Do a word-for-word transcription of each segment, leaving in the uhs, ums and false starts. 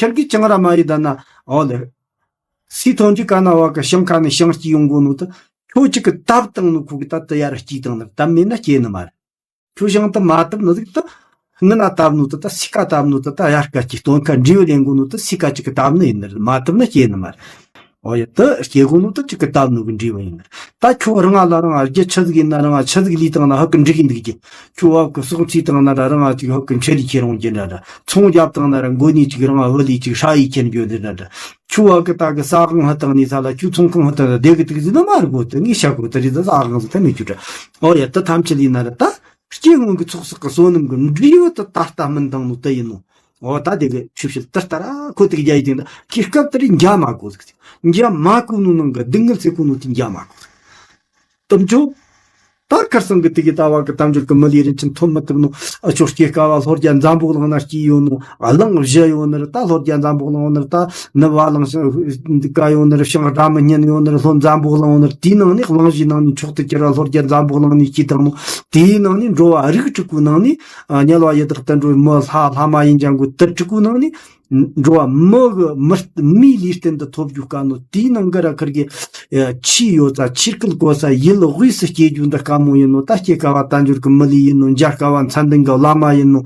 ཁིར་གི་ཅང་ར་མ་ཡི་ད་ན་འོ་ལེ། སི་ཐོན་གྱི་ཀ་ན་བ་གི་ཤིང་ཁ་ནས་ཤིང་སྐྱེས་ཡོང་གོ་ནོ་ད། ཁྱོད་ཅིག་གི་བཏབ་བཏང་ནོ་ཁུ་གི་ད་ད་ཡར་སྐྱེས་བཏང་ནི་རེད། བཏབ་མེད་ན་སྐྱེས་ནི་མ་རེད། ཁྱོད་ཤིང་ད་མ་བཏབ་ནི་ཟིག་ད། སྔོན་ན་བཏབ་ནོ་ད་ད་སི་ཀ་བཏབ་ནོ་ད་ད་ཡར་ཀ་ཅིག་སྟོན་ཁ་འབྲས་བུ་ལེན་གོ་ནོ་ད་སི་ཀ་ཅིག་གི་བཏབ་ནི་ཡིན་ནི་རེད། མ་བཏབ་ན་སྐྱེས་ནི་མ་རེད། འོ་ཡ་ད་སྐྱེས་གོ་ནོ་ད་ཅིག་གི་བཏབ་ནོ་གི་འབྲས་བུ་ཡིན་ནི་རེད། ད་ཁྱོད་རང་ང་ལ་རང་ང་རྒྱུ་ཆི་ཟིག་ཡིན་ན་རང་ང་ཆི་ཟིག་ལས་བཏང་ན་ཧ་གི་འགྲིག་གི་འདུག་གི། ཁྱོད་བབ་གི་ཟོག་འཚོས་བཏང་ན་ར་རང་ང་ཅིག་ཧ་གི་འཕྲེད་ལས་ཁྱེར་འོང་གི་འདྲ་འདྲ། ཚོང་རྒྱབ་བཏང་ན་ར་མགོ་ནས་ཅིག་རང་ང་བུ་ལས་ཅིག་ཧྲ་ཡི་ཁྱེར་འགྱོ་འདི་འདྲ་འདྲ། ཁྱོད་བ་གི་ད་གི་ས་གང་ཧ་བཏང་ནས་ས་ལ་ཁྱོད་ཚོང་ཁང་ཧ་བཏང་ན་བསྡད་གི་དུག་ཟིན་ན་མ་རུ་གོ་དུ་ངས་བཤད་གོ་དུ་རི་ད་ས་གང་ཟིག་ད་མི་ཁྱོད་འདྲ། ཨོ་ཡ་ད་ཐམས་ཅད་ལས་ན་ར་ད་སྐྱེ་སྔོན་གི་ཚོགས་བསགས་གི་བསོད་ནམས་གི་འབྲས་བུ་དུ་ད་ལྟ་སྨིན་བཏང་ནོ་དུ་ཡིན་ནོ། ཨོ་ད་དེ་གི་ཆུ་བཤད་ད་ལྟ་ར་ཁོ་དུ་གི་རྒྱ་ཡི་དེ་འདྲ་ཁྱེད་སྐབས་དུ་རི་འཇའ་མ་གོ་ཟིག་འཇའ་མ་གོ་ནོ་ནང་གི་སྡུག་བསྔལ་ཚེ་གོ་ནོ་དུ་འཇའ་མ་གོ་ཟིག་དུམ་ཅོ། ད་ཁར་སང་གི་དེ་གི་ལྟ་བ་གི་དལ་འབྱོར་གི་མི་ལུས་རིན་ཆེན་ཐོབ་མི་ཐུབ་ནོ། ཨ་ཆོ་སྐྱེ་དཀའ་བ་ལྷོ་རྒྱ་འཛམ་བུ་གླིང་ན་སྐྱེས་ཡོད་ནོ། གླིང་བཞི་ཡོད་ནི་རེད། ད་ལྷོ་རྒྱ་འཛམ་བུ་གླིང་ཡོད་ནི་རེད། ད་ནུབ་བ་གླིང་ཤང་ཀ་ཡོད་ནི་རེད། བྱང་སྒྲ་མི་སྙན་ཡོད་ནི་རེད། ལྷོ་འཛམ་བུ་གླིང་ཡོད་ནི་རེད། དེའི་ནང་ནས་གླིང་བཞིའི་ནང་ནས་མཆོག་ཏུ་གྱུར་བ་ལྷོ་རྒྱ་འཛམ་བུ་གླིང་ནས་སྐྱེས་དང་ནོ། དེའི་ནང་ནས་འགྲོ་བ་རིགས་དྲུག་པོའི་ནང་ནས་དམྱལ་བ་ཡི་དྭགས་དུད་འགྲོ་མི་ལྷ་ལྷ་མ་ཡིན་ཅང་གོ་དུད་དྲུག་པོའི་ནང་ནས། འགྲོ་བ་མི་གི་མི་མིའི་ལུས་རྟེན་དུ་ཐོབ་རྒྱུ་དཀའ་ནོ། དེའི་ནང་གི་ར་ཁིར་གི་ཆོས་ཡོད་ས་ཆོས་སྐད་གོ་ས་ཡུལ་དབུས་སུ་སྐྱེ་རྒྱུ་འདི་དཀའ་མོ་ཡིན་ནོ། ད་སྐྱེ་དཀའ་བ་དལ་འབྱོར་གི་མི་ལུས་ཡིན་ནོ། མཇལ་དཀའ་བ་མཚན་ལྡན་གི་བླ་མ་ཡིན་ནོ།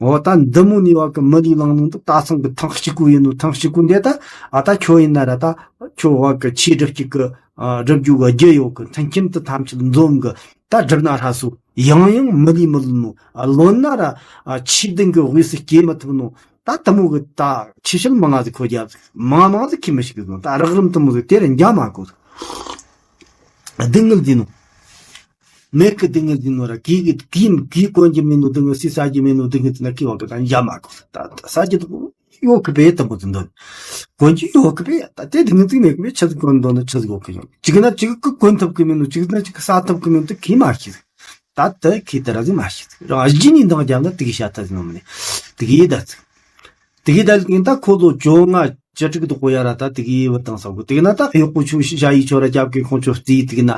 འོ་ད་འདི་མོ་ནས་བ་གི་མི་ལུས་བླངས་ནོ་འདི་ད་ཚང་གི་ཐེངས་གཅིག་པོ་ཡིན་ནོ། ཐེངས་གཅིག་པོ་འདི་ད་ཨ་ད་ཁྱོད་ཡིན་ན་ར་ད་ཁྱོད་བ་གི་ཆོས་སྒྲུབ་ཅིག་གི་སྒྲུབ་རྒྱུ་གི་རྒྱུ་ཡོད་གི། མཐུན་རྐྱེན་དུ་ཐམས་ཅད་འཛོམས་གི། ད་སྒྲུབ་ན་ཧྲ་སོ་ཡང་ཡང་མི་ལུས་མི་ལུས་ནོ། ལོན་ན་ར་ཆོས་ལྡན་གི་དབུས་སུ་སྐྱེ་མི་ཐུབ་ནོ། ད་དུ་མོ་གི་ད་ཆི་ཤིན་མང་ང་ཟིག་ཁོ་རྒྱབ་ཟིག་མང་མང་ཟིག་ཁི་མི་ཤིག་གི་ཟོ། ད་རག་རིམ་དུ་མོ་ཟིག་དེ་ར་འཇའ་མ་གོ་ཟིག་སྡུག་བསྔལ་འདི་ནོ། མེད་གི་སྡུག་བསྔལ་འདི་ནོ་ར་གི་གི་གི་གི་གོན་གྱི་མེད་ནོ་སྡུག་བསྔལ་སི་ས་གྱི་མེད་ནོ་སྡུག་བསྔལ་དེ་ན་གི་བ་གི་ད་འཇའ་མ་གོ་ཟིག་ད་ས་གྱི་དུ་ཡོད་གི་བེ་དུ་མོ་ཟིག་འདོན། གོན་གྱི་ཡོད་གི་བེ་ད་དེ་སྡུག་བསྔལ་ཟིག་མེད་གི་བེ་ཆི་ཟིག་གོན་འདོན་ནོ་ཆི་ཟིག་ཡོད་གི་ཡོད་ཅིག་ན་ཅིག་གི་གོན་ཐུབ་གི་མེད་ནོ་ཅིག་ན་ཅིག་གི་ས་ཐུབ་གི་མེད་ནོ་དུ་གི་མ་ཤི་ཟིག་ད་དེ་ཁི་དེ་ར་ཟིག་མ་ཤེས་ཟིག་རང་རྗེས་ནས་འདང་རྒྱབ་ན་དེ་གི་ཤ་ཐ་ཟིག་ནོ་མིན་ནི། དེ་གི་ད་ཟིག་དེ་གི་ད་ལྟ་ད་ཁོ་ལོ་བཅོ་ལྔ་བཅུ་དྲུག་དུ་གོ་ཡ་ར་ད་དེ་གི་བུ་དང་ས་གོ་དེ་གི་ན་ད་གཡོག་པོ་ཆུ་ཤ་ཡི་ཆོ་ར་རྒྱབ་གི་ཁོང་ཆོ་རྩིས་དེ་གི་ན།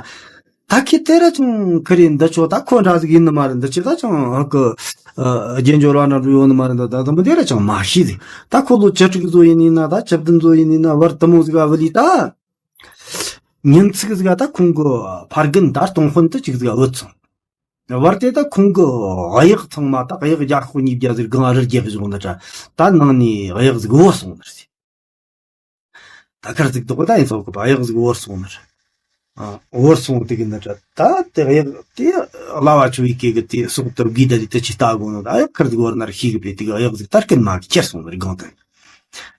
ད་ཁི་དེ་ར་ཅང་ཁི་རེ་འདི་ཆོ་ད་ཁོ་འདྲ་ཟིག་ཡིན་ནི་མ་རེད། འདི་ཆི་ད་ཅང་ཧ་གི་རྒྱན་འབྱོར་བ་འདྲ་འགྲོ་ཡོང་ནི་མ་རེད། འདི་ད་དམ་པོ་དེ་ར་ཅང་མ་ཤེས་ཟིག་ད་ཁོ་ལོ་བཅུ་དྲུག་བཟོ་ཡིན་ནི་ན་ད་བཅུ་བདུན་བཟོ་ཡིན་ནི་ན་བར་དུ་མོ་ཟིག་ག་བུ་ལི་ད། ཉིན་ཚིག་ཟིག་ད་ཁོང་གི་ཕ་རྒན་ད་སྟོང་དཔོན་དུ་ཅིག་ཟིག་བུད་སོང་། བར་དེ་ད་ཁོང་གི་གཡག་ཚང་མ་ད་གཡག་བརྒྱ་ཤོག་ཉིས་བརྒྱ་ཟིག་སྒང་རི་རྒྱབ་བཞག་ནི་ད་ད་ནང་ནས་གཡག་ཟིག་བུད་སོང་ནི་རེད། ད་ཁར་ཟིག་དོག་ད་ཡིན་ཚོགས་གི་གཡག་ཟིག་བུད་སོང་ནི་རེད། བུད་སོང་དེ་གི་ནི་ད་དེ་གཡག་དེ་གླ་བ་ཆུ་བའི་སྐེ་གི་དེ་སོག་ཏུ་གི་ད་ལི་ད་ཅི་ལྟ་དགོས་ནི་ད་གཡག་ཁར་ཟིག་བུད་ན་ར་ཤེས་གི་བས་དེ་གི་གཡག་ཟིག་ད་རྐུན་མ་གི་ཁྱེར་སོང་ནི་རེད་སྒང་དུ།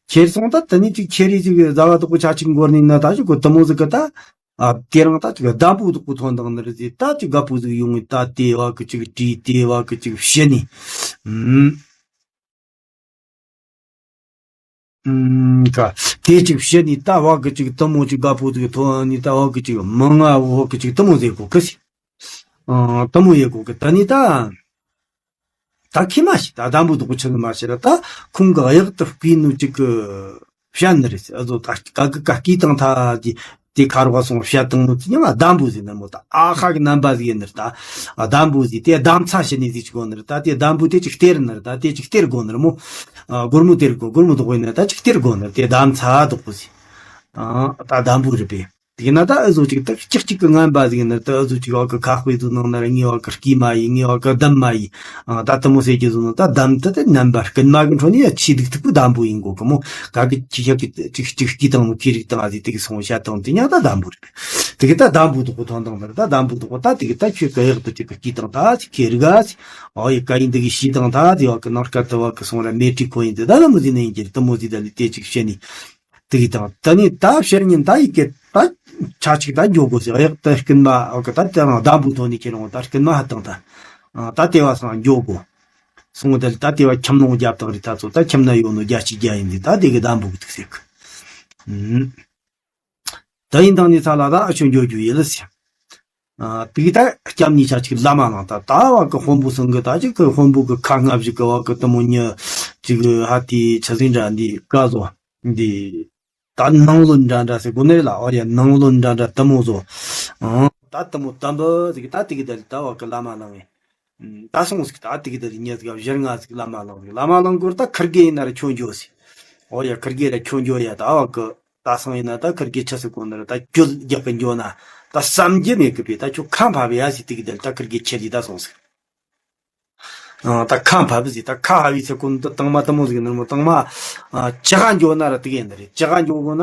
ཁྱེར་སོང་ད་དེ་ནས་ཅིག་ཁྱེར་རེ་ཅིག་ཟ་བ་དོག་པོ་ཆ་ཅིག་འགོར་ནས་ན་ད་ཅིག་གོ་དུ་མོ་ཟིག་གི་ད། ཨ་དེ་རང་ད་ཅིག་བདམ་པོ་དོག་པོ་ཐོན་དང་ནི་རེད་ཟེ་ད་ཅིག་དགའ་པོ་ཟིག་ཡོང་ངེ་ད་དེ་བ་གི་ཅིག་བྲིས་དེ་བ་གི་ཅིག་བཤད་ནས། ཨུམ། ཨུམ་ཀ་དེ་ཅིག་བཤད་ནས་ད་བ་གི་ཅིག་དུ་མོ་ཅིག་དགའ་པོ་ཟིག་ཐོན་ནས་ད་བ་གི་ཅིག་མང་ང་བ་གི་ཅིག་དུ་མོ་ཟེ་གོ་གི་ཟེ། ཨ་དུ་མོ་ཡེ་གོ་གི་ད་ནི་ད། ད་ཁི་མ་ཤི་ད་དམ་པོ་དོག་པོ་ཆི་ནི་མ་ཤི་ར་ད་ཁོང་གི་གཡག་ཏུ་བསྐུས་ནོ་ཅིག་གི་བཤད་ནི་རེད་ཟེར། ཨ་ཟོ་ད་ཀ་ཀི་ཀ་ཀི་དང་ཐ་ཀི་དེ་ཁ་རོག་སོང་བཤད་དང་ནོ་ཅི་ཉམ་དམ་པོ་ཟེར་ནི་མོ་ད་ཨ་ཧ་གི་རྣམ་པ་ཟིག་ཡིན་ནི་རེད་ད། དམ་པོ་ཟིག་དེ་དམ་ཚ་ཤི་ནི་ཟིག་ཅིག་གོ་ནི་རེད་ད། དེ་དམ་པོ་དེ་ཅིག་སྟེར་ནི་རེད་ད། དེ་ཅིག་སྟེར་གོ་ནི་རེད་མོ། སྒོར་མོ་སྟེར་གོ་སྒོར་མོ་དོག་པོ་ཡིན་ནི་རེད་ད་ཅིག་སྟེར་གོ་ནི་རེད་དེ་དམ་ཚ་དོག་པོ་ཟིག་ད་དམ་པོ་རེད་པས། དེ་ན་ད་ཨུ་ཟོ་ཅིག་ད་ཅིག་ཅིག་གི་ངན་པ་ཟིག་ཡིན་ན་ད་ཨུ་ཟོ་ཅིག་བ་གི་ཁ་དཔེ་ཟོ་ནང་ན་ར་ངེ་བ་གི་སྐྱིད་མ་ཡིན་ངེ་བ་གི་གདམ་མ་ཡིན། ཨ་ད་དུ་མོ་ཟེར་གྱི་ཟོ་ན་ད་གདམ་ད་ད་རྣམ་པ་རྐུན་མ་གི་འཕྲོ་ནས་ཡ་ཆེས་སྡུག་ཐུག་པོ་དམ་པོ་ཡིན་གོ་གི་མོ། ག་གི་ཅིག་ཡ་གི་ཅིག་ཅིག་སྐྱིད་དང་མོ་ཁྱི་རིག་དང་ཨ་ཟི་དེ་གི་སོང་བཤད་དང་དེ་ཉག་ད་དམ་པོ་རེད། དེ་གི་ད་དམ་པོ་དོག་པོ་ཐོན་དང་ད་དམ་པོ་དོག་པོ་ད་དེ་གི་ད་ཁྱོད་གི་གཡག་ཏུ་ཅིག་གི་སྐྱིད་དང་ད་ཟི་ཁྱི་རིག་ཨ་ཟི། ཨོ་ཡི་ཀ་ཡིན་འདི་གི་ཤི་དང་ད་ཟི་བ་གི་ནང་སྐད་དུ་བ་གི་སོང་ར་མེ་ཏྲི་ཁོ་ཡིན་དེ་ད་ལ་མོ་ཟི་ནི་ཡིན་གྱི་དུ་མོ་ཟི་ད་ལི་དེ་ཅིག་བཤད་ནི། དེ་གི་དང་ད་ནི་ད་ཕྱིར་ཉིན་ད་ཡི་གེ་ད་ཆ་ཅིག་ད་འགྱོ་དགོས་ཟེར། གཡག་ད་རྐུན་མ་ཨོ་གི་ད་དེ་རང་དམ་པོ་ཐོན་ནས་ཁྱེར་འོང་ད་རྐུན་མ་ཧ་དང་ད་ད་དེ་བ་སང་འགྱོ་དགོས། སོང་ད་ད་དེ་བ་ཁྱིམ་ནང་རྒྱབ་དང་རི་ད་ཚོ་ད་ཁྱིམ་ན་ཡོད་ནོ་རྒྱ་ཆི་རྒྱ་ཡིན་དེ་ད་དེ་གི་དམ་པོ་གི་ཐུག་ཟེར་གི། ད་ཡིན་དང་ནི་ཚ་ལ་ད་ཨ་ཆོ་འགྱོ་རྒྱུ་ཡིན་ལ་ཟེར། ཨ་དེ་གི་ད་སྐྱབས་གནས་ཆ་ཅིག་བླ་མ་ལང་ད་ད་བ་གི་དཔོན་པོ་སང་གི་ད་ཅིག་གི་དཔོན་པོ་གི་ཁ་ལྔ་བཞི་གི་བ་གི་དུ་མོ་ཉི་ཅིག་ཧ་དེ་ཆ་ཟིན་འདྲ་འདི་ཀ་ཟོ། འདི། ད་ནང་བློན་འདྲ་འདྲ་ཟེར་གོ་ནི་རེད་ལ། ཨོ་ཡ་ནང་བློན་འདྲ་འདྲ་དུ་མོ་ཟོ། ཨང་། ད་དུ་མོ་དམ་པོ་ཟིག་ད་དེ་གི་ད་ལི་ད་བ་གི་བླ་མ་ལང་ངེ། ད་སོང་ཟིག་ད་དེ་གི་ད་ལི་ཉི་ཟིག་བཞི་ལྔ་ཟིག་བླ་མ་ལང་ཟིག་བླ་མ་ལང་གོར་ད་ཁར་གེ་ཡིན་ན་ར་ཁྱོད་འགྱོ་ཟིག་ཨོ་ཡ་ཁིར་གེ་ར་ཁྱོད་འགྱོ་ཡ་ད་བ་གི་ད་སང་ཡིན་ན་ད་ཁིར་གེ་ཆི་སི་གོ་ནི་ར་ད་གྱོད་རྒྱག་གི་འགྱོ་ན་ད་བསམ་རྒྱུ་མེད་གི་པས། ད་ཁྱོད་ཁ་འཕབ་ཡ་ཟིག་དེ་གི་དེར་ད་ཁིར་གེ་ཁྱེར་ལི་ད་སོང་ཟིག་ཨ། ད་ཁ་འཕབ་ཟིག་ད་ཁ་ཧ་བི་ཚེ་ཀུན་ཏུ་དང་མ་དུ་མོ་ཟིག་ནར་མོ་དང་མ། ཨ། ཅི་ག་འགྱོ་ན་ར་དེ་གི་ཡིན་ནི་རེད། ཅི་ག་འགྱོ་དགོ་ན།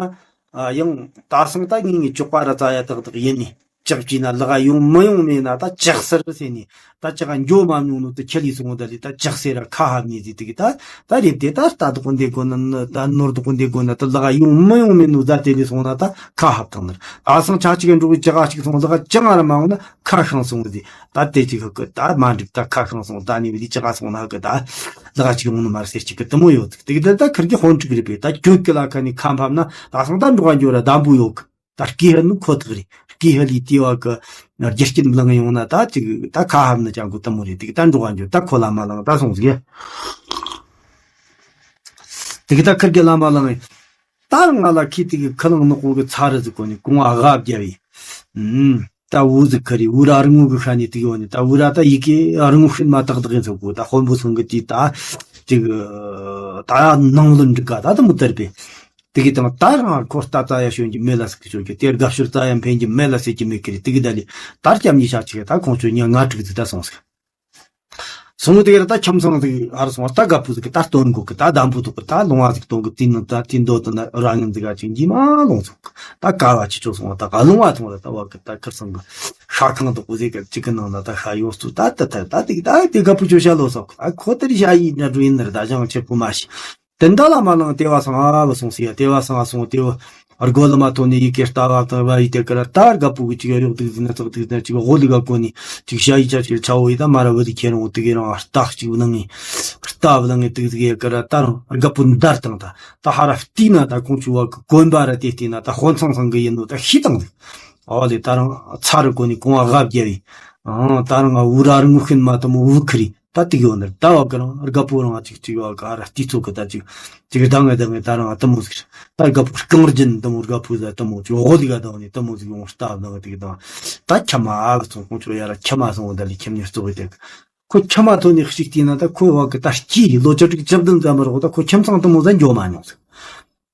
ཨ། ཡང་ད་སང་ད་ངེད་ངེད་ཅོག་པ་ར་ཙ་ཡ་ཏག་ཏག་ཡིན་ནི། ཅག་ཅི་ན་ལག་ཡོང་མི་ཡོང་མེད་ན་ད་ཅག་སེར་ཟེར་ནི། ད་ཅག་འགྱོ་མ་མྱོང་ནོ་དུ་ཁྱེར་ལི་སོང་ད་ལི་ད་ཅག་སེར་ར་ཁ་ཧབ་ནི་ཟིག་དེ་གི་ད། ད་རེབ་དེ་ད་རྟ་དོག་འདེད་དགོ་ན་ད་ནོར་དོག་འདེད་དགོ་ན་ད་ལག་ཡོང་མི་ཡོང་མེད་ནོ་ད་དེ་ལི་སོང་ན་ད་ཁ་ཧབ་ཐང་ནི། ད་སང་ཆ་གཅིག་གི་འགྲོ་གི་ཅག་གཅིག་སོང་ལག་ཅག་ར་མ་འོང་ན་ཁ་ཤང་སོང་ཟིག་ད་དེ་ཅིག་ཧ་གི་ད་མ་འགྲིག་ད་ཁ་ཤང་སོང་ད་ནི་བི་དི་ཅག་སོང་ན་ཧ་གི་ད་ལག་ཅིག་ཡོང་ནི་མ་རེད་ཟེར་ཅིག་གི་དུ་མོ་ཡོད་ཟིག་དེ་གི་ད་ད་ཁིར་གི་ཧོན་ཀྲིག་རེད་པས། ད་གྱོད་གི་ལ་ཁ་ནི་ཁ་འཕབ་ན་ད་སང་ད་འགྲོ་ག་འགྱོ་ར་དམ་པོ་ཡོད་གི་ད་སྐེ་ཧ་ནི་ཁོ་ཐག་རེད། སྐེ་ཧ་ལི་ཏི་བ་གི་རྒྱུ་རྐྱེན་བླངས་ཡོང་ན་ད་ཅིག་ད་ཁ་ཧབ་ན་ཅང་གོ་དུ་མོ་རེད། དེ་གི་ད་འགྲོ་ག་འགྱོ་ད་ཁོ་ལ་མ་ལངས་ད་སོང་ཟིག་དེ་གི་ད་ཁིར་གི་ལ་མ་ལངས་ཡིན། ད་ང་ལ་ཁི་དེ་གི་ཁི་ལང་ནག་པོ་གི་ཚ་རུ་ཟིག་གོ་ནི་གོང་བ་ཧ་བརྒྱབ་ཡིན། ཨུམ། ད་འུ་ཟིག་ཁི་རེད། འུ་ར་རི་ངུ་གི་ཤ་ནི་དེ་གི་བ་ནི་ད་འུ་ར་ད་ཡི་གེ་རི་ངུ་ཤིན་མ་ཏག་ཏག་ཡིན་ཚོ་གོ་ད་དཔོན་པོ་ཚང་གི་དེ་ད་ཅིག་ད་ནང་ལ་འགྲིག་ག་ད་དུ་མི་དར་པས། དེ་གི་དང་ད་རང་ཁོ་རྟ་ཙ་ཡ་ཞོན་གྱི་མེད་ལ་ཟིག་གི་ཞོན་གྱི་དེར་དགའ་ཤོར་ཙ་ཡ་འཕེན་གྱི་མེད་ལ་ཟེར་གྱི་མེད་ཀི་རེད། དེ་གི་ད་ལི་ད་སྐྱབས་གཉིས་ཤག་ཅིག་ད་ཁོང་ཚོས་ཉ་ང་དྲུག་ཟིག་ད་སོང་ཟིག་སོང་དེ་གི་ད་ཁྱིམ་ཚང་ཟིག་ཨ་རུ་སོང་ད་དགའ་པོ་ཟིག་གི་ད་སྟོན་གོ་གི་ད་དམ་པོ་ཐོག་གི་ད་ལུང་བ་ཟིག་སྟོན་གི་དེ་ནི་ད་དེ་འདོད་དུ་ན་ར་ངན་ཟིག་ག་ཅིག་འཇིག་མ་ལོང་སོང་ད་ག་བ་ཅི་ཆོག་སོང་ད་ག་ལུང་བ་ཐོང་ད་ད་བ་གི་ད་ཁིར་སང་གི་ཤ་ཁང་དུ་གོ་ཟིག་གི་ཅིག་གི་ནང་ན་ད་ཤ་ཡོང་སུ་ད་ད་ད་ད་དེ་གི་ད་དེ་དགའ་པོ་ཅོ་ཤ་ལོ་སོག་ཨ་ཁོ་ད་རི་ཤ་ཡིན་ན་འགྲོ་ཡིན་ནི་ར་ད་ཅང་ཆེ་པོ་མ་ཤི། དེ་འདྲ་ལ་མ་ལངས་ལྟེ་བ་སང་ཨ་བ་སོང་ཟེར་ཡ། ལྟེ་བ་སང་ཨ་སོང་ལྟེ་བ་སྒོ་ལ་མ་ཐོན་ནས་ཡི་གེ་ལྟ་བ་དང་བ་ཡི་དེ་ཀར་ད་དགའ་པོ་གི་ཅིག་གཡོག་དུག་ཟིན་ན་ཙག་དུག་ཟིན་ན་ཅིག་དབུ་ལི་ག་གོ་ནི་ཅིག་ཤ་ཡི་ཆ་ཅིག་ཆ་བོ་ཡི་ད་མ་ར་བུ་ལི་ཁྱེར་འོང་དུག་གི་རང་རྟགས་ཅིག་བླང་ངེ་རྟ་བླང་ངེ་དུག་ཟིག་ཡ་ཀ་ར་ད་རང་དགའ་པོ་འདར་དང་ད་ད་ཧ་ར་བལྟས་ན་ད་ཁོང་ཆུ་བ་གི་གོན་པ་ར་དེ་བལྟས་ན་ད་དཔོན་ཚང་ཚང་གི་ཡིན་ནོ་ད་ཤི་དང་དུག་ཨོ་ལེ་ད་རང་ཚ་རུ་གོ་ནི་གོང་བ་དབབ་རྒྱ་བི་ཨང་ད་རང་འུ་ར་རུ་ངུ་ཤིན་མ་ད་མོ་བུ་ཁི་རི། ད་ཏིག་ཡོད་ནི་ད་བ་གི་རང་དགའ་པོ་རང་ཅིག་ཅིག་ཡོད་ག་ར་ཏི་ཚོ་གི་ད་ཅིག་ཅིག་ད་ངེ་ད་ངེ་ད་རང་ད་མོ་ཟིག་ད་དགའ་པོ་རྐང་རྒྱན་ད་མོ་དགའ་པོ་ཟ་ད་མོ་ཅིག་འོ་ལི་ག་ད་ནི་ད་མོ་ཟིག་ཡོང་སྟབས་ད་ངེ་ཏིག་ད་ད་ཁྱ་མ་ཨ་བ་ཚོ་ཁོང་ཚོ་ཡ་ར་ཁྱ་མ་སོང་ད་ལི་ཁྱིམ་ནས་གཙོ་བོ་དེ་ཁོ་ཁྱ་མ་ཐོན་ནས་ཞིག་བལྟས་ན་ད་ཁོ་བ་གི་ད་སྐྱིད་ལོ་བཅུ་དྲུག་བཅུ་བདུན་ཙམ་རོགས་ད་ཁོ་ཁྱིམ་ཚང་ད་མོ་ཟ་འགྱོ་མ་མྱོང་ཟིག་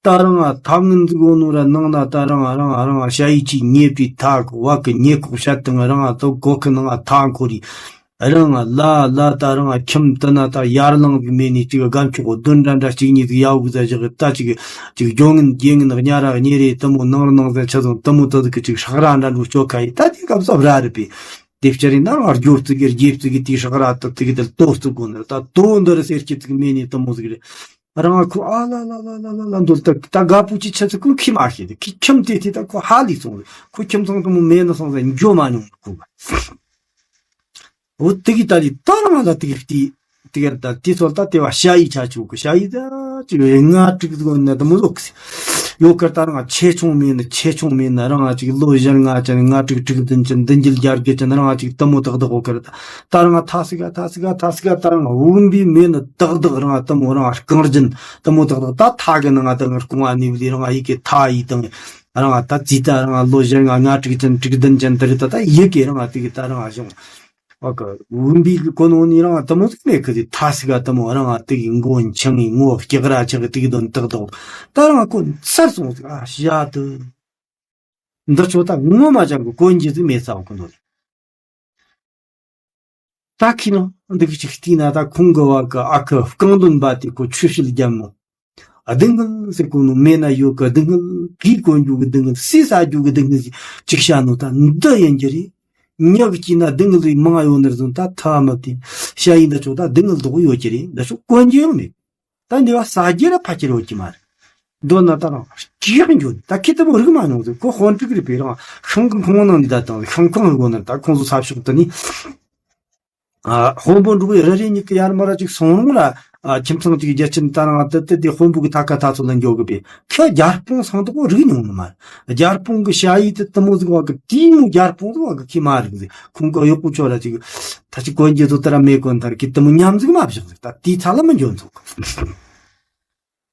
ད་རང་ང་ཐབ་ངན་འཛུགས་འོ་ནོ་ར་ནང་ན་ད་རང་ང་རང་ང་རང་ང་ཤ་ཡི་ཅི་ཉེ་པི་ཐག་བ་གི་ཉེ་ཁོག་ཤ་དང་རང་ང་ཏོ་གོ་ཁི་ནང་ང་ཐག་འཁོར་རི། རང་ང་ལ་ལ་ད་རང་ང་ཁྱིམ་དུ་ན་ད་ཡར་ལངས་གི་མེད་ནི་ཅིག་སྒམ་ཆོག་གོ་དོན་འདྲ་འདྲ་གཅིག་གཉིས་ཟིག་ཡའུ་གི་ཟ་བཞག་གི་ད་ཅིག་ཅིག་སྦྱོང་ངན་རྒྱལ་ངན་གཉའ་ར་གཉེ་རེ་དུ་མོ་ནང་ར་ནང་ཟ་ཆ་ཚང་དུ་མོ་ད་ཟིག་གི་ཅིག་ཧྲག་ར་འདྲ་འགྲོ་ཅོ་ཁ་ཡི་ད་དེ་སྐབས་སུ་བྲ་རེད་པས། དེ་བཅར་ཡིན་ན་རང་སྒྱོ་བཙུགས་གི་རྒྱེ་བཙུགས་གི་དེ་ཧྲག་ར་ད་ཙིག་གི་དལ་ཏོ་བཙུགས་གོ་ནི་ད་ཏོ་འདི་ར་སེར་སྐྱི་ཙིག་མེད་ནི་དུ་མོ་ཟིག་རེད། རང་ཁུ་ཨ་ལ་ལ་ལ་ལ་ལ་ལ་འདོད་ད་ད་དགའ་པོ་ཅི་ཆ་ཚི་ཁུ་ཁི་མ་ཤེས་དེ་ཁི་ཁྱིམ་དེ་དེ་ད་ཁུ་ཧ་ལི་སོང་ཁུ་ཁྱིམ་ཚང་དུ་མོ་མེད་ན་སོང་ཟ་འགྱོ་མ་མྱོང་ཁུ་ག་འོ་དེ་གི་ད་ལི་ད་རང་ལ་དེ་གི་དེ་དེ་གར་ད་དེ་ཚོ་ད་དེ་བ་ཤ་ཡི་ཆ་ཆུ་གི་ཤ་ཡི་ད་ཅི་ལྔ་དྲུག་ཟིག་ན་ད་མོ་ཟོག་གི་ཡོད་ཀར་ད་རང་ཆེ་ཆུང་མེད་ན་ཆེ་ཆུང་མེད་ན་རང་ཅིག་ལོ་བཞི་ལྔ་ཅན་ལྔ་དྲུག་དྲུག་བདུན་ཅན་བདུན་བརྒྱད་བརྒྱད་ཅན་རང་ཅིག་ད་མོ་ཏག་ཏག་འོ་ཀར་ད་ད་རང་ཐ་སི་ག་ཐ་སི་ག་ཐ་སི་ག་ད་རང་བུམ་པའི་མེད་ན་ཏག་ཏག་རང་ད་མོ་རང་རྐང་རྒྱན་ད་མོ་ཏག་ཏག་ད་ཐ་གི་ནང་ང་ད་རང་རྐང་བ་ནི་བི་ལི་རང་ཡི་གེ་ཐ་ཡི་དང་རང་ད་ཙི་ད་རང་ལོ་བཞི་ལྔ་ལྔ་དྲུག་ཅན་དྲུག་བདུན་ཅན་ད་རི་ད་ད་ཡི་གེ་རང་དེ་གི་ད་རང་བཞུང་། བ་གི་བུམ་པའི་གི་གོ་ནོ་ནི་རང་ད་མོ་ཟིག་མེད་གི་དེ་ཐ་སི་ག་ད་མོ་རང་དེ་གི་མགོ་འཆང་ངི་ངོ་སྐྱག་ར་ཆག་གི་དེ་གི་དོན་དག་དོ་ད་རང་གོ་ཚར་སོང་ཟིག་ཨ་ཤ་དུ་འདི་ཆོ་ད་ངོ་མ་ཅང་གི་གོན་རྒྱུ་ཟིག་མེད་ས་བ་གི་འདོད། ད་ཁི་ནོ་འདི་གི་ཅིག་བལྟས་ན་ད་ཁོང་གི་བ་གི་ཨ་ཁུ་རྐང་འདོན་པ་དེ་ཁོ་ཆུ་ཤིལ་རྒྱབ་མོ། སྡུག་བསྔལ་ཟེར་གོ་ནོ་མེད་ན་ཡོད་གི་སྡུག་བསྔལ། གིས་གོན་རྒྱུ་གི་སྡུག་བསྔལ། ཟས་ཟ་རྒྱུ་གི་སྡུག་བསྔལ་ཟེར་ཅིག་བཤད་ནོ་ད་འདི་ཡིན་གྱི་རེད། ཉག་གི་ན་སྡུག་བསྔལ་ཟིག་མང་ཡོད་ནི་རེད་ཟོ། ད་ཐ་མ་དེ་ཤ་ཡི་འདི་ཆོ་ད་སྡུག་བསྔལ་དོག་ཡོད་ཀྱི་རེད། འདི་ཆོ་གོན་རྒྱུ་ཡང་མེད། ད་འདི་བ་ཟ་རྒྱུ་ར་ཕ་ཁྱེར་ཡོད་ཀྱི་མ་རེད། མདོར་ན་ད་རང་སྐྱིད་འགྱོ་ད་ཁྱེད་ད་མོ་རིག་མ་མྱོང་ཟེར་ཁོ་དཔོན་ཕྲུག་རེད་པས། རང་ཤང་གི་ཁོང་ནང་ནི་ད་དང་ཤང་ཁང་གི་སྒོ་ནས་ད་ཁོང་ཚོ་ས་ཕྱོགས་དེ་ནི། ཨ། དཔོན་པོ་འབྲུག་རེ་རེ་གཉིས་ཀྱི་ཡར་མར་ཅིག་སོང་རུང་ལ། ཨ། ཁྱིམ་ཚང་གཅིག་རྒྱལ་ཆེན་ད་རང་ཨ་ཏི་ཏི་དེ་དཔོན་པོ་གི་ཐ་ཁ་ཐ་ཚོ་ལ་འགྱོ་གི་པས། ཁྱོད་རྒྱ་སྤུངས་སང་དོག་རིག་མྱོང་ནི་མ་རེད། རྒྱ་སྤུངས་གི་ཤ་ཡི་དེ་དུ་མོ་ཟིག་བ་གི་དེ་མོ་རྒྱ་སྤུངས་ཟིག་བ་གི་ཁྱི་མ་རིག་ཟིག་ཁོང་གི་གཡོག་པོ་ཆོ་ར་ཅིག་ད་ཅིག་གོན་རྒྱུ་ཚོ་ད་ར་མེད་གོན་ཐར་གི་དུ་མོ་ཉམས་ཟིག་མ་བཞག་ཟིག་ད་དེའི་ཚ་ལ་མི་འགྱོ་ཚོག་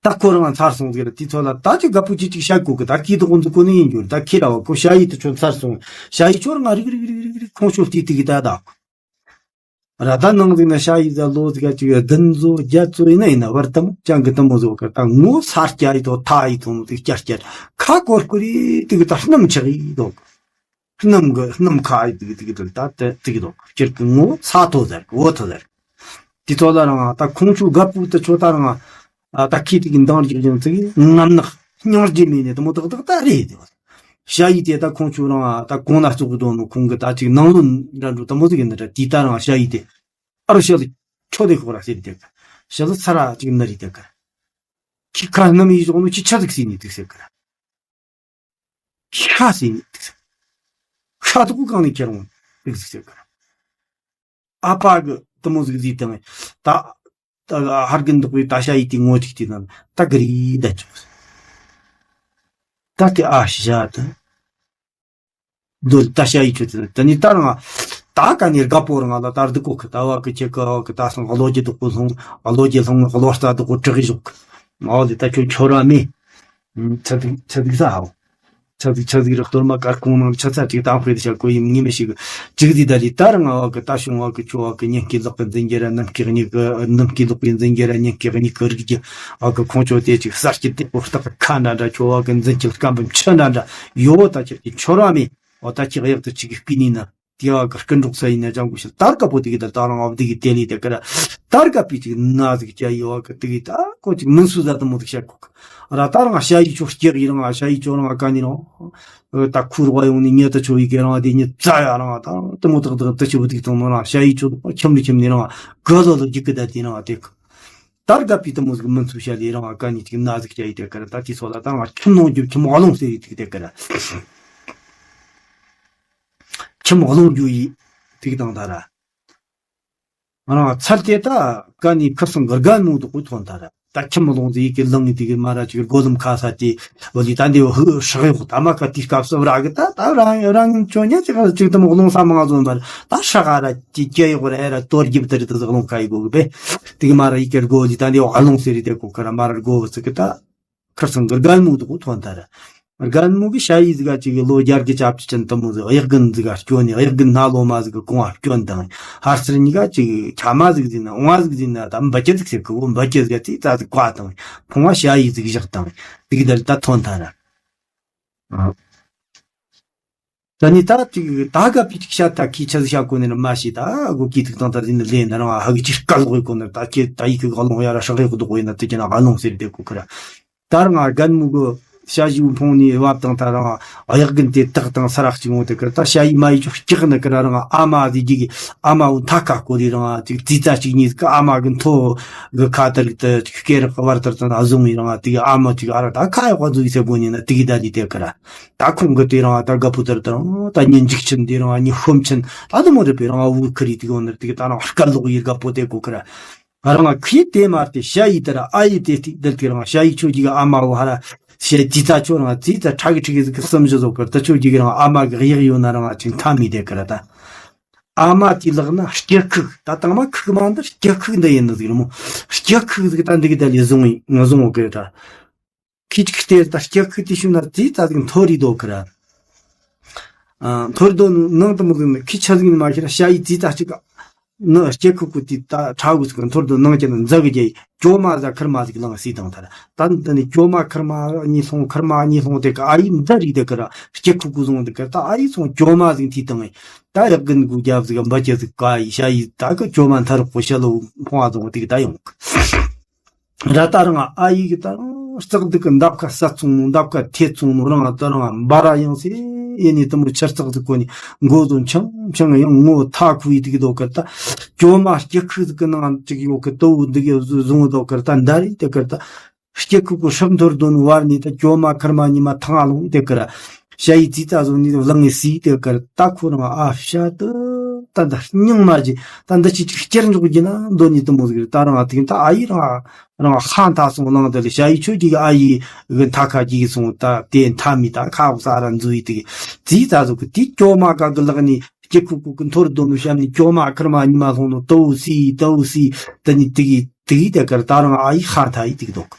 ད་ཁོ་རང་ཚར་སོང་ཟིག་ར་དེ་ཚོ་ལ་ད་ཅིག་དགའ་པོ་ཅིག་ཅིག་བཤད་གོ་གི་ད་ཁྱི་དོག་འཛུགས་གོ་ནི་ཡིན་རྒྱུ་རེད། ད་ཁྱི་ར་བ་ཁོ་ཤ་ཡི་དེ་ཆོ་ཚར་སོང་ཤ་ཡི་ཆོ་ར་ང་རིག་རིག་རིག་རིག་རིག་ཁོང་ཆོ་བལྟས་དེ་གི་ད་ད། ར་ད་ནང་ཟིག་ན་ཤ་ཡི་ཟ་ལོ་ཟིག་ག་ཅིག་བདུན་བཟོ་བརྒྱད་བཟོ་ཡིན་ན་ཡིན་ན་བར་དམ་ཅང་གི་དམ་བཟོ་གི་ད་ངོ་ས་སྐྱ་ཡི་དོ་ཐ་ཡི་དོ་མོ་ཟིག་སྐྱར་སྐྱར་ཁ་སྐོར་སྐོར་ཡི་དུ་གི་ད་སྣམ་ཆགས་ཡི་དོ། སྣམ་གི་སྣམ་ཁ་ཡི་དུ་གི་དུ་གི་དུ་ད་དེ་དུ་གི་དོ་སྤྱིར་གི་ངོ་ས་ཐོ་ཟེར་གི་འོ་ཐོ་ཟེར་གི། དེ་ཚོ་ལ་རང་ད་ཁོང་ཆུ་དགའ་པོ་དུ་ཆོ་ད་རང་ད་ཁི་དུ་གི་འདང་རྒྱག་ཀྱང་དུ་གི་ངམ་ནག་སྙིང་རྗེ་མེད་ནས་དུ་མོ་ཏག་ཏག་ད་རེད་དེ། ཤ་ཡི་དེ་ད་ཁོང་ཆུ་རང་ད་གོང་ན་བཙོག་གི་དོ་ནོ་ཁོང་གི་ད་ཅིག་ནང་ལོ་འདྲ་འགྲོ་དུ་མོ་དུ་གི་འདི་འདྲ་དེ་ད་རང་ཤ་ཡི་དེ། ཨ་རོ་ཤ་ལི་ཁྱོད་དེ་ཁོ་ར་ཟེར་དེ་ག་ཤ་ལི་ཚ་ར་ཅིག་ན་རི་དེ་ག་ཁྱི་ཁ་སྣམ་ཡི་ཞོག་ནོ་ཁྱི་ཆ་ཟིག་ཟིན་ནི་དུག་ཟེར་ག་ར། ཁྱི་ཁ་ཟིན་ནི་དུག་ཟེར། ཁ་དུ་གུ་གང་ནས་ཁྱེར་འོང་དུག་ཟིག་ཟེར་ག་ར། ཨ་ཕ་གི་དུ་མོ་ཟིག་ཟིག་དང་ད་ད་ཧར་གི་འདུག་པའི་ད་ཤ་ཡི་དེ་ངོ་ཅིག་དེ་ན་ད་གི་རི་ད་ཅོག་ཟེར། ད་དེ་ཨ་ཤ་ད། འདོད་ད་ཤ་ཡི་ཆུ་དེ་ད་ནི་ད་རང་ད་ག་ནི་དགའ་པོ་རང་ལ་ད་རྡི་ཀོ་ཁི་ད་བ་གི་ཁྱེད་ཀ་བ་གི་ད་སང་གློ་རྒྱུ་དུ་ཀོ་ལྷུང་གློ་རྒྱུ་ལྷུང་གློ་རྩ་དུ་ཀོ་དྲག་གི་ཞོག་ཨོ་ལི་ད་ཁྱོད་ཁྱོད་ར་མེ་ཚ་དུག་ཚ་དུག་ས་ཧའོ་ཚ་དུག་ཚ་དུག་རི་གཏོར་མ་དཀར་ཁུང་ནང་ཆ་ཚ་ཅིག་དང་ཕེ་དི་ཤ་ཀོ་ཡིན་ངེས་མི་ཞིག་ཅིག་དི་ད་ལི་ད་རང་བ་གི་ད་བྱུང་བ་གི་ཁྱོད་བ་གི་ཉིན་གི་ལོག་གི་འཛིན་རྒྱུ་ར་ནམ་གི་གཉིས་གི་ནམ་གི་ལོག་གི་འཛིན་རྒྱུ་ར་ཉིན་གི་གཉིས་གི་རིག་རྒྱུ་བ་གི་ཁོང་ཁྱོད་དེ་ཅིག་གསར་གྱི་དེ་པོ་སྟག་ཁ་འདྲ་འདྲ་ཁྱོད་བ་གི་འཛིན་གྱི་སྐམ་པོ་མཆུ་འདྲ་འདྲ་ཡོ་ད་ཁྱེད་ཀྱི་ཁྱོད་ར་མེ། འོ་ད་ཁྱེད་གཡག་ཏུ་ཅིག་གི་སྤི་ནི་ན་དེ་བ་གི་སྐུ་འབྲོག་ས་ཡིན་ན་ཅང་གུ་ཤི་དར་དཀར་པོ་དེ་གི་ད་ད་རང་བ་དེ་གི་དེ་ལི་དེ་གི་ར་དར་དཀར་པོའི་ཅིག་ན་ཟིག་ཅ་ཡི་བ་གི་དེ་གི་ད་ཁོ་ཅིག་མིན་སུ་ཟ་དུ་མོ་དེ་ཤ་ཁུག་ར་ད་རང་ཤ་ཡི་ཆོ་སྐྱེག་ཡི་རང་ཤ་ཡི་ཆོ་རང་ཀ་ནི་རང་ད་ཁུ་རོག་ཡོང་ནི་ཉེ་ད་ཆོ་ཡི་གི་རང་དེ་ཉེ་ཙ་ཡ་རང་ད་དུ་མོ་དག་དག་དུ་ཆུ་བུ་དེ་གི་ཐོང་ནོ་རང་ཤ་ཡི་ཆོ་ཁྱམ་རི་ཁྱམ་ནི་རང་ག་ལོ་ལོ་ཅིག་གི་ད་དེ་རང་དེ་གི་དར་དཀར་པོའི་དུ་མོ་ཟིག་མིན་སུ་ཤ་ལི་རང་ཀ་ནི་ཅིག་ན་ཟིག་ཅ་ཡི་དེ་གི་ར་ད་དེ་ཚོ་ལ་ད་རང་ཁྱིམ་ནང་རྒྱུ་ཁྱིམ་ཨ་ལོང་ཟེར་ཡི་དེ་གི་དེ་གི་ར། ཁྱིམ་རླུང་རྒྱུ་ཡི་ཐིག་དང་ད་ར། ང་རང་ཚར་དེ་ད་ཀ་ནི་ཁིར་སང་གི་རྒན་མོ་དུ་ཀུ་ཐོན་ད་ར། ད་ཁྱིམ་རླུང་དེ་ཡི་གེ་ལང་ངི་དེ་གི་མ་ར་ཅིག་སྒོ་ལམ་ཁ་ས་དེ་བ་ལི་ད་འདི་བ་ཧུ་ཧྲག་ཡོག་ད་མ་ཀ་དེ་སྐབས་སུ་ར་གི་ད་ད་རང་རང་ཅོ་ཉ་ཅིག་ཅིག་དམ་རླུང་ས་མང་ཟོན་པར་ད་ཧྲག་ག་ར་ཅི་ཅེ་ཡོག་ར་ཨེ་ར་གཏོར་རྒྱབ་ད་རི་ད་ཟག་རླུང་ཁ་ཡི་གོ་གི་པེ། དེ་གི་མ་ར་ཡི་གེ་སྒོ་ལི་ད་འདི་བ་རླུང་ཟེར་རི་དེ་གོ་ཁ་ར་མ་ར་སྒོ་བ་ཚིག་གི་ད། ཁིར་སང་གི་རྒན་མོ་དུ་ཐོན་ཐལ། རྒན་མོ་གི་ཞ་ཡི་ཟིག་ག་ཅིག་གི་ལོ་བརྒྱད་ཀྱི་ཆབ་ཅི་ཅན་དུ་མོ་ཟིག་གཡག་རྒན་ཟིག་ག་སྐྱོན་ནི་གཡག་རྒན་སྣ་ལོ་མ་ཟིག་གི་གོང་བ་སྐྱོན་དང་། ཧར་སེར་གཉིས་ཀ་ཅིག་ཁྱ་མ་ཟིག་ཟིན་ན་འོང་བ་ཟིག་ཟིན་ན་ད་འབུ་ཅི་ཟིག་ཟེར་གི་འོ་འབུ་ཅི་ཟིག་ག་ཙི་ཙ་ཟིག་བཀའ་དང་ཕུང་བ་ཞ་ཡི་ཟིག་བཞག་དང་ཟིག་དལ་ད་ཐོན་ཐལ། ད་ནི་ད་ཅིག་ད་ག་པི་ཅིག་ཤ་ད་ཁི་ཆ་ཟི་ཤ་གོ་ནི་ན་མ་ཤི་ད་གོ་ཀི་ཐིག་དང་ད་ཟི་ནི་ལེ་ན་རང་ཧ་གི་ཅིག་སྐལ་ལོག་གོ་ནི་ད་ཁྱེད་ད་ཡི་གི་ག་ལོང་ཡ་ར་ཧྲག་གི་གོ་དོ་གོ་ཡིན་ན་དེ་ཀྱི་ན་ག་ལོང་ཟེར་དེ་གོ་ཁི་ར། ད་རང་རྒན་མོ་གི་ཤ་ཞིག་འཕོང་ནི་བབ་དང་ད་རང་གཡག་གི་དེ་དག་དང་ས་རག་ཅིག་འོང་དེ་ཀི་ད་ཤ་ཡི་མ་ཡི་ཅོག་སྐྱག་ནི་ཀི་ར་རང་ཨ་མ་ཟི་ཅིག་གི་ཨ་མ་བོ་མཐའ་ཁ་སྐོར་རི་རང་ཅིག་ཙི་ཙ་ཅིག་གཉིས་ཀི་ཨ་མ་གི་མཐོ་གི་ཁ་དར་གི་ད་ཅིག་སྐེ་རག་བར་དར་དང་བཟུང་ཡི་རང་དེ་གི་ཨ་མ་ཅིག་ཨ་ར་ད་ཁ་ཡག་པ་ཟུག་ཡི་ཟེར་གོ་ནི་ན་དེ་གི་ད་ལི་དེ་ཀི་ར། ད་ཁོང་གི་དེ་རང་ད་དགའ་པོ་དེར་དང་ད་ཉིན་འཇིག་ཆེན་དེ་རང་ཉི་ཤོམ་ཆེན་ད་དུ་མོ་རེ་པའི་རང་བུ་ཁི་རི་དེ་གོ་ནར་དེ་གི་ད་རང་སྐལ་ལོག་ཡི་དགའ་པོ་དེ་གོ་ཁི་ར། རང་ཁི་དེ་མར་དེ་ཤ་ཡི་དེ་ར་ཨ་ཡི་དེ་ཐིག་དེར་དེ་རང་ཤ་ཡི་ཆོ་གི་གི་ཨ་མ་བོ་ཧ་ར་ཤ་ཙི་ཙ་ཆོ་རང་ཙི་ཙ་ཁྲ་གི་ཁྲི་གི་ཟིག་གི་སུམ་ཞུ་ཟོ་ཁར་ད་ཆོ་གི་གི་རང་ཨ་མ་གི་གཡག་ཡོད་ན་རང་ཅིང་ཐ་མི་དེ་ཁི་ར་ད། ཨ་མ་དེ་ལག་ན་སྐྱ་ཁུག་ད་དང་མ་ཁུག་མ་འདི་སྐྱ་ཁུག་འདི་ཡིན་འདི་ཟིག་ར་མོ། སྐྱ་ཁུག་ཟིག་ད་འདི་གི་ད་ལི་བཟུང་ཡི་ང་བཟུང་འོ་གི་ར། ཁི་ཅིག་སྟེར་ད་སྐྱ་ཁུ་དེ་ཤུ་ན་ཙི་ཙ་ཟིག་མཐོ་རི་དོ་ཁི་ར། ཨ་མཐོ་རི་དོ་ནང་དུ་མོ་ཟིག་ནི་ཁི་ཆ་ཟིག་ནི་མ་ཤི་ར་ཤ་ཡི་ཙི་ཙ་ཅིག་ནི་སྐྱ་ཁུ་ཁུ་དེ་ད་ཁྲ་བུ་ཟིག་མཐོ་རི་དོ་ནང་ཅན་ན་འཛག་གི་རྒྱ་ཡི་ཅོ་མ་ཟ་ཁིར་མ་ཟིག་ལང་སི་དང་ཐར། ད་འདི་ནི་ཅོ་མ་ཁིར་མ་གཉིས་སོང་ཁིར་མ་གཉིས་སོང་དེ་ཀ་ཨ་ཡི་འཛག་རི་དེ་ཁི་ར་སྐྱ་ཁུ་ཁུ་ཟུང་དེ་ཁི་ར་ད་ཨ་ཡི་སོང་ཅོ་མ་ཟིག་ཐི་དང་ད་རག་གིན་གུ་རྒྱབ་ཟིག་འབའ་ཅི་ཟིག་ཀ་ཡི་ཤ་ཡི་ད་ཀི་ཅོ་མ་མཐའ་རོག་པོ་ཤ་ལོ་ཕོང་བ་ཟུང་དེ་ཀི་ད་ཡོང་གི། ར་ད་རང་ཨ་ཡི་གི་ད་རང་རྩག་སྡིག་གི་འདབ་ཁ་ས་ཚོང་ནོ་འདབ་ཁ་ཐེ་ཚོང་ནོ་རང་ད་རང་འབའ་ར་ཡང་སེ་ཡེ་ནི་དུ་མོ་ཆར་རྩག་སྡིག་གོ་ནི་མགོ་ཟོ་འཆང་འཆང་ཡང་ངོ་ཐ་ཁུ་ཡི་དིག་དོ་ཀར་ད་ཅོ་མ་སྐྱི་ཁུ་ཟིག་གི་ནང་ཅིག་ཡོ་ཀི་དོ་འདི་གི་བཟུང་དོ་ཀར་ད་འདའ་རི་དེ་ཀར་ད་སྐྱི་ཁུ་གུ་ཧྲག་མཐོར་དོ་ནི་བར་ནི་ད་ཅོ་མ་ཁར་མ་ཉི་མ་ཐང་ལོང་དེ་ཀར། ཤ་ཡི་ཙི་ཙ་བཟོ་ནི་བླངས་ངེ་སི་དེ་ཀར་ད་ཁོ་རང་ཨ་ཤ་དུ་ད་འདི་སྙིང་མ་ཇི་ད་འདི་ཅི་ཅིག་སྐྱེར་འཇོག་གི་ན་འདོད་ནི་དུ་མོ་ཟིག་རེད། ད་རང་ཨ་ཐིག་ད་ཨ་ཡི་རང་རང་ཧ་མཐའ་སོང་ལང་དེ་ལ་ཤ་ཡི་ཆོས་ཀྱི་ཨ་ཡི་གི་མཐའ་ཁ་ཀྱི་སོང་ད་དེ་མཐའ་མི་ད་ཁ་བོ་ས་ར་འཛུ་ཡི་དེ་ཙི་ཙ་བཟོ་གི་དེ་ཅོ་མ་ཀ་གི་ལག་ནི་སྐྱི་ཁུ་ཁུ་གི་མཐོར་སྡོམ་ཤམ་ནི་ཅོ་མ་ཁར་མ་ཉི་མ་ལྷོང་ནོ་དུ་སི་དུ་སི་ད་ནི་དེ་གི་དེ་གི་དེ་ཀར་ད་རང་ཨ་ཡི་ཧ་མཐའ་ཡི་དེ་གི་འདུག